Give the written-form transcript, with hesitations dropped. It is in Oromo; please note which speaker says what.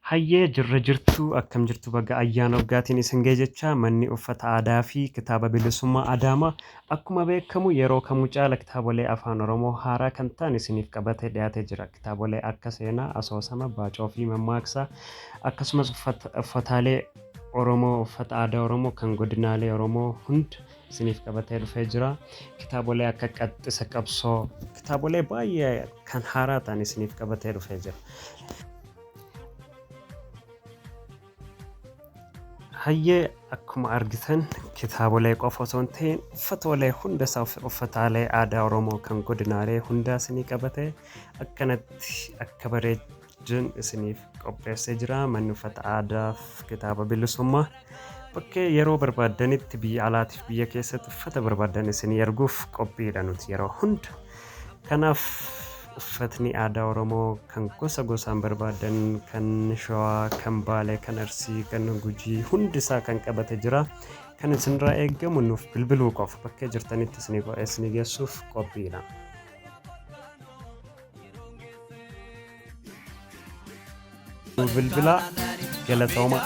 Speaker 1: Hayyee, jirra jirtu, akkam jirtu? Baga ayyaana waggaatiin isin ga'e jecha. Manni uffata aadaa fi kitaaba bilisummaa Adaamaa akkuma beekamu yeroo kamuu caala kitaabolee afaan Oromoo haaraa kan ta'an isiniif qabatee dhiyaatee jira. Kitaabolee akka seenaa, asoosama, baacoo fi mammaaksaa, akkasumas uffataalee Oromoo, uffata aadaa Oromoo kan godinaalee Oromoo hunda isiniif qabatee dhufee jira. Kitaabolee akka qaxxisa qabsoo, kitaabolee baay'ee kan haaraa ta'an isiniif qabatee dhufee jira. Hayyee, akkuma argitan kitaabolee qofa osoo hin ta'in uffatoolee hunda isaa, uffataalee aadaa Oromoo kan godinaalee hundaa isinii qabate akkanatti akka bareedan isiniif qopheessee jira. Manni uffata aadaaf kitaaba bilisummaa bakkee yeroo barbaaddanitti biyya alaatiif biyya keessatti uffata barbaaddan isinii erguuf qophiidha nuti yeroo hunda. Kanaaf uffatni aadaa Oromoo kan gosa gosaan barbaadan, kan Shawaa, kan Baalee, kan Arsii, kan Gujii hundi isaa kan qabate jira. Kan isinirraa eeggamu nuuf bilbiluu qofa. Bakkee jirtanitti isinii geessuuf qophiidha. Nuuf bilbilaa, galatooma.